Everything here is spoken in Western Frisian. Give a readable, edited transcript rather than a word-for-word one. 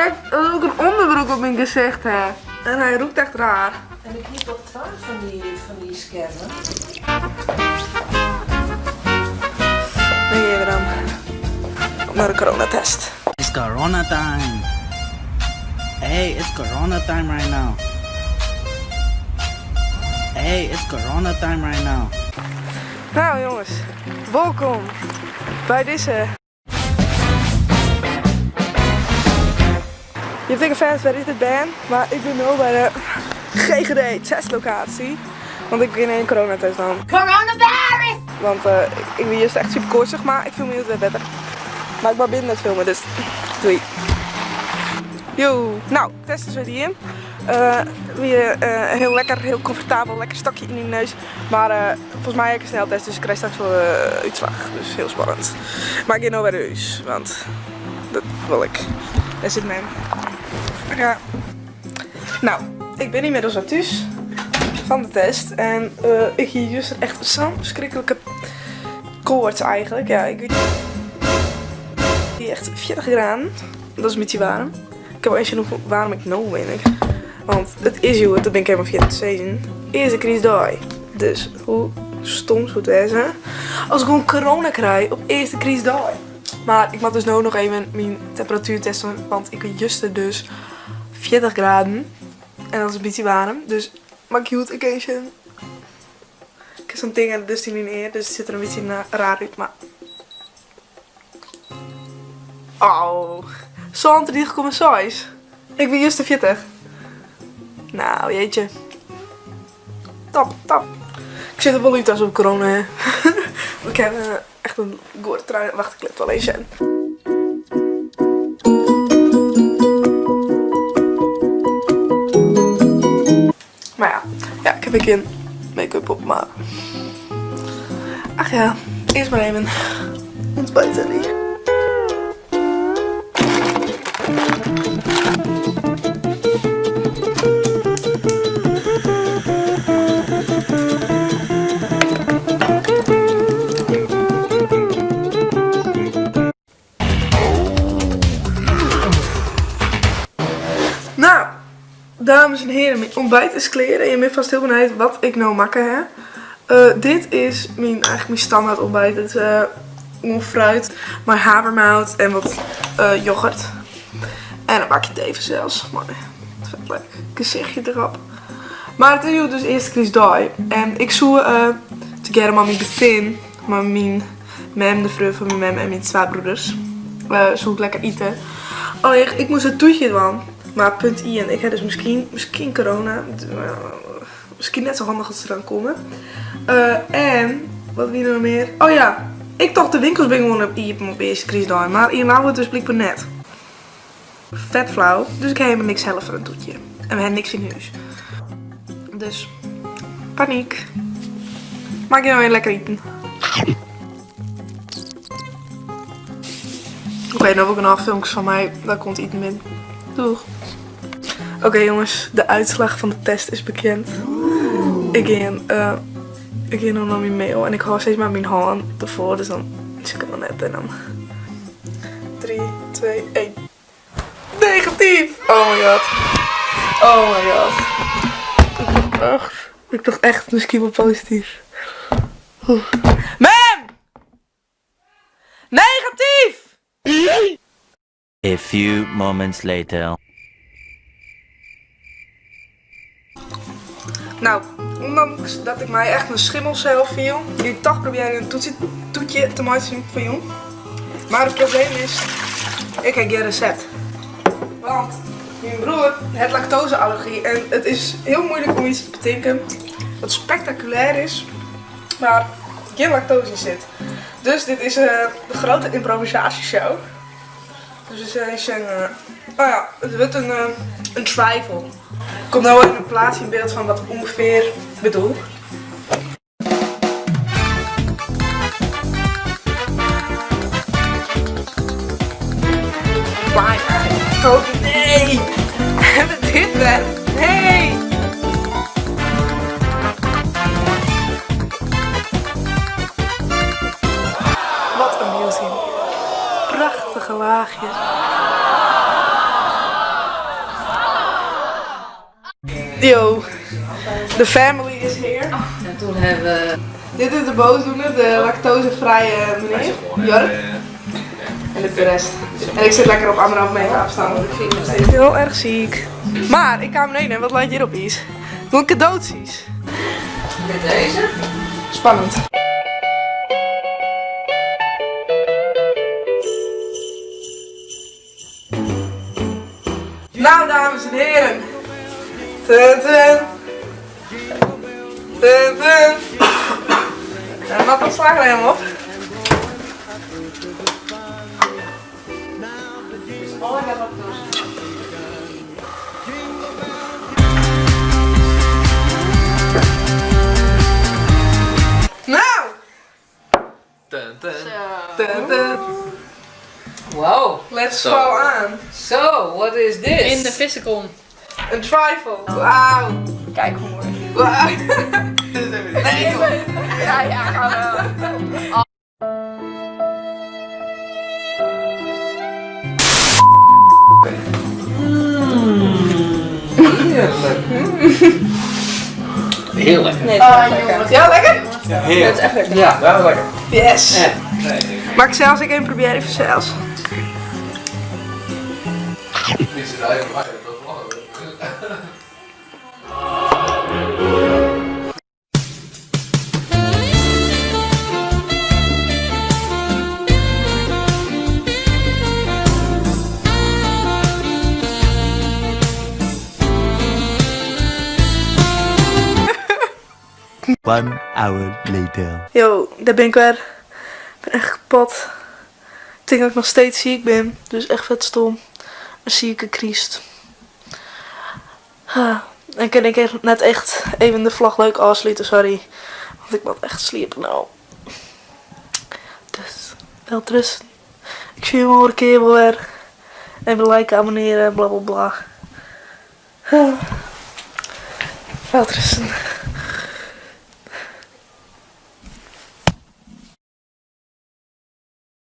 Krekt alsof ik in ûnderbroek op myn gesicht ha. En hy rûkt echt raar. En ik hie toch twa fan dy skermen? Dêr gean we dan. Op nei de coronatest. It's corona time. Hey, it's corona time right now. Hey, it's corona time right now. Nou jongens, wolkom by dizze. Je tinke fêst wêr is dit bern, mar ik bin no by de GGD testlokatie. Want ik gean in coronatest dwaan. Coronavirus! Want ik wie juster echt super koartsich, mar ik fiel my hieltyd wer better. Mar ik moat binnen net filme, dus doei. Yo, nou, test is wer dien. Wie hiel lekker, hiel komfortabel, lekker stokje yn dyn neus. Mar folgens my ha ik in sneltest, dus ik krij straks wol de útslach. Dus hiel spannend. Mar ik gean no wer nei hûs, want dat wol ik. Dêr sit mem. Ja. Nou, ik bin ynmiddels wer thús fan de test. En ik hie juster echt sa'n ferskriklike koarts eigentlik. Ja, ik wie echt 40 graden. Dat is in bytsje waarm. Ik ha wol eens genoeg waarm ik no bin. Want it is hjoed, dat bin ik helemaal ferjitten te sizzen, earste krystdei. Dus hoe stom soe it wêze as ik gewoan corona krij op earste krystdei. Mar ik moat dus no noch even myn temperatuer teste, want ik wie juster dus 40 graden. En dat is in bytsje waarm, dus moat ik hjoed ek even sjen. Ik ha sa'n ding en dat is yn myn ear, dus it sjocht der in bytsje raar út, mar. Oh, 37,6. Ik wie juster 40. Nou, jeetje. Top, top. Ik sjoch der wol út asof ik corona ha. Ik ha echt in goede trui. Wacht, ik lit it wol even sjen. Mar ja, ja, ik ha ek gjin make-up op, mar ach ja, earst mar even ûntbijte. Nou, dames en heren, myn ontbijt is klear en je binne fêst hiel benijd wat ik no makke ha. Dit is myn, eigentlik myn standaard ontbijt. It is gewoan fruit mei havermout en wat yoghurt. En in bakje tee fansels, mei in leuk gesichtje derop. Mar it is hjoed dus earste krystdei en ik soe tegearre mei myn gesin, mei myn Mem, de freon fan myn mem en myn twa broeders soe ik lekker ite. Allinnich, ik moast it toetje dwaan. Mar punt ien, ik ha dus miskien, miskien corona. Miskien net sa handich as se dan komme. En, wat wie der noch mear? Oh ja, ik tocht de winkels binne gewoan iepen op earste krystdei, mar yn Ljouwert dus blykber net. Fet flau, dus ik ha helemaal niks helle foar in toetje. En we ha niks yn hûs. Dus panyk. Mar ik gean no even lekker iten. Oké, no wol genôch filmkes fan my dat ik oan it iten bin. Doeg. Oké jonges, de uitslag fan de test is bekend. Ik gean, uh, ik gean no nei myn mail en ik hâld steeds mar myn hân derfoar, dus dan sjoch ik it noch net en dan 3, 2, 1. Negatief! Oh my god. Oh my god. Ik dacht echt, ik dacht echt miskien wol posityf. Mem! Negatyf! A few moments later. Nou, ondanks dat ik my echt in schimmel fiel, gean ik toch probearje in toetje te meitsjen foar jûn. Mar it probleem is, ik ha gjin resept. Want myn broer hat laktoaze-allergy en it is hiel muoilik om iets te betinken dat spektakulêr is, mar gjin laktoaze yn sit. Dus dit is de grote ymprovisaasjeshow. Dus we sjen, oh ja, it wurdt in trifle. Komt no even in plaatsje yn byld fan wat ik ûngefear bedoel. Oh nee! Hebben we dit wer? Nee! Wat in beauty. Prachtige laachjes. Yo, the family is here. En toen hebben we... Dit is de boosdoener, de lactosevrije meneer, Jörg. En dit is de rest. En ik zit lekker op 1,5 meter afstand, want ik vind me steeds heel erg ziek. Maar ik kwam beneden en wat lijkt hierop is? Nog cadeautjes. Met deze? Spannend. Nou, dames en heren. Tun, tun. Tun, tun. En wat dan slagen er helemaal op? Oh, ik heb lactose. Nou! Dun, dun. Tun, tun. Wow. Let's Zo. fall aan. So, what is this? In de vissekom. Een trifle. Wauw. Kijk hoe mooi. Wauw. Nee, Ja, ja, ga wel. Heerlijk. Heel lekker. Nee, het is echt lekker. Ja, lekker? Heerlijk. Het is echt lekker. Ja, wel lekker. Yes. Nee, Mag ik zelfs ik even proberen even zelfs. die zit eigenlijk maar dat is lachen. One hour later. Yo, daar ben ik weer. Ik ben echt kapot. Ik denk dat ik nog steeds ziek ben. Dus echt vet stom. Een zieke Christ. Ah, en kan ik echt net echt even de vlog leuk afsluiten, sorry. Want ik moet echt sliepen nou. Dus, wel rusten. Ik zie je morgen een keer wel weer. Even liken, abonneren, bla bla bla. Ah. Wel rusten.